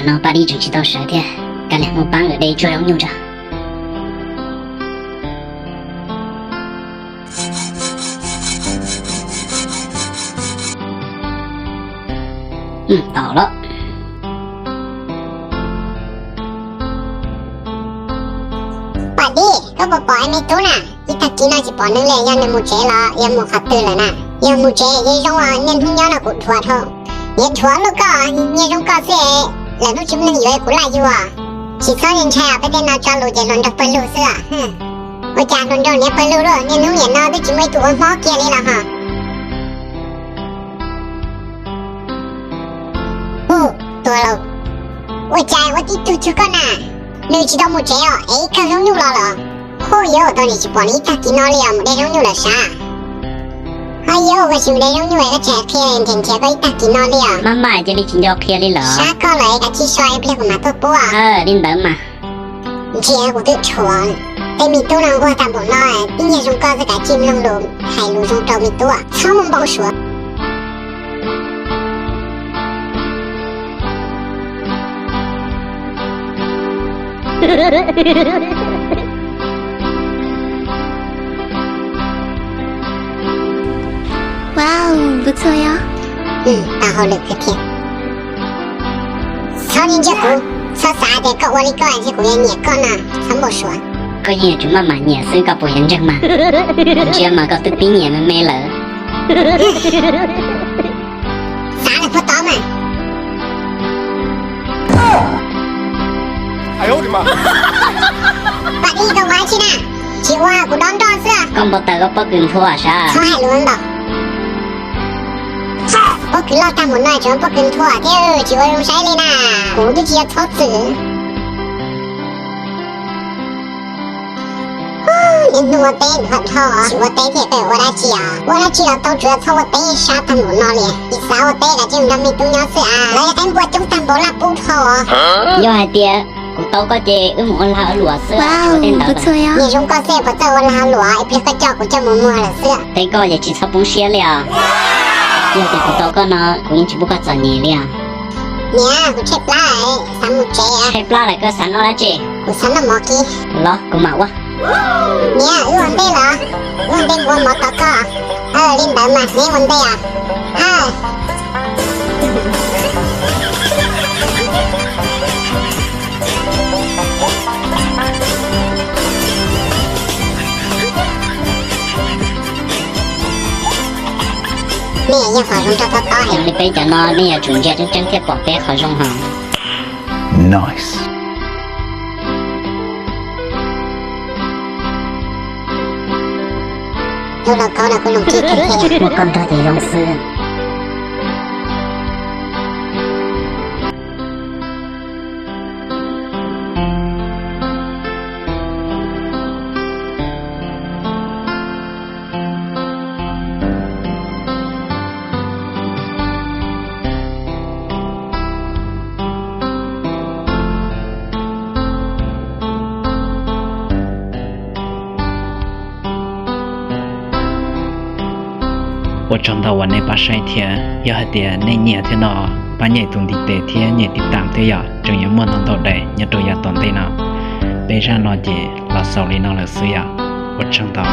No Paj Dib tseem tsis tau sawv thiab, kav liam mus pab nkawd de tsuag zoo nyuj tso. Tom los. Paj Dib, koj puas pom me tub na? Ib tag kis no tsis pom nws li, yog nws mus tsev los yog mus qhov twg lawm na? Yog mus tsev ces zoo, niaj hnub nyob no kuv dhuav dhau. Yuav dhuav luaj koj, niaj zoo koj xwb, lawm hnub tsis muaj neeg yuav kuv laj yug. Tsis txhob ntshai, peb tej no tso lus ces hluas nraug pawg lug xwb. Ua cas hluas nraug niaj pawg lug luaj, niaj hnub niam no twb tsis muaj ib tug ua hmob kiag li los ho. Hu, tuag lauj. Ua cas ua tib tug cuag koj na, nws tsis tau mus tsev os, es ib kawm zoo nyuj los lawm. Hu, yuav ua tau nim tsis pom nws ib tag kis no li os, mus de zoo nyuj lawm sav. Ho yuav ua tsis mus de zoo nyuj es koj tseem qhia nrhiav nrhiav koj ib tag kis no li os. Maj mam cia li tsis nco qhia li lawm. Sab koj lawm, kav tsij so ib pliag kuv mam tuaj pub. Li ntawd mas. Ntsia kuv twb dhuav, tej me tub no nquag tag npaum no, tib niag zoo koj xwb kav tsij mloog lus hais lus zoo rau me tub, txhob muaj npau suav. Wow, npau txog yog. Tau hauj lwm kawg thiab. Txhob ntsia kuv, txhob xav tias koj ua li koj ntshe kuv yuav nyiam koj no, txhob npau suav. Koj yeej yuav tsum maj mam nyiam xwb, koj puas yuav ntseeg mas? Ntsia mas koj twb pib nyiam me me lawm. Xav lawm puag tod mas. Paj Dib, koj ua dab tsi na? Tsis ua, kuv dob nroj xwb. Koj npau taws koj pob kws nthua sav. Txhob hais lus ntau. Pob kws loj tag npaum no tseem pob kws nthua thiab, tsis ua zoo saib li na. Kuv twb tsis yog txhob txwm. Niaj hnub ua teb nrog dhau, tsis ua teb thiab koj ua dab tsi os? Ua dab tsi los tau, tsuav txhob ua teb sab tag npaum no li. Tsis xav ua teb los cia nrog me tub nyob xwb as, lawv yog qaib npua coob tag npaum laj pub dhau os. Yog hais tias kuv tau koj ces wb mus ua lag ua luam xwb, tsis ua tej ntawd. Niaj zoo koj xwb puas txawj ua lag ua luam, ib pliag koj coj kuv coj mus muag lawm xwb. Teb koj ces tsis txhob poob siab li os. Yog tias kuv tau koj no kuv yeej tsis pub koj txom nyem li os. Niam, kuv tshaib plab, xav mus tsev. Tshaib plab lawm koj xav noj dab tsi? Kuv xav noj mov kib. Los kuv mam ua. Niam, wb ua ntej los? Wb ua ntej mus ua mov tos koj. Li ntawd mas neb ua ntej os. Nej yog qhov zoo rau tob tob heev li, peb cov no nej yuav tsum ntsia tseeb tseeb thiaj pom peb qhov zoo hos. Nice. Tus hluas nkauj no kuj zoo kawg thiab, muaj koj nrog ces zoo xwb. Ua tsaug ntau uas nej pab saib thiab, yog hais tias nej nyiam thiab no, pab nyem tus ntiv tes thiab nyem tiv tam thiab yom, tseem yuav muaj ntau ntau daim nyob rau yav tom ntej no. Peb zaj no ces los xaus li no lawm xwb yom. Ua tsaug ntau.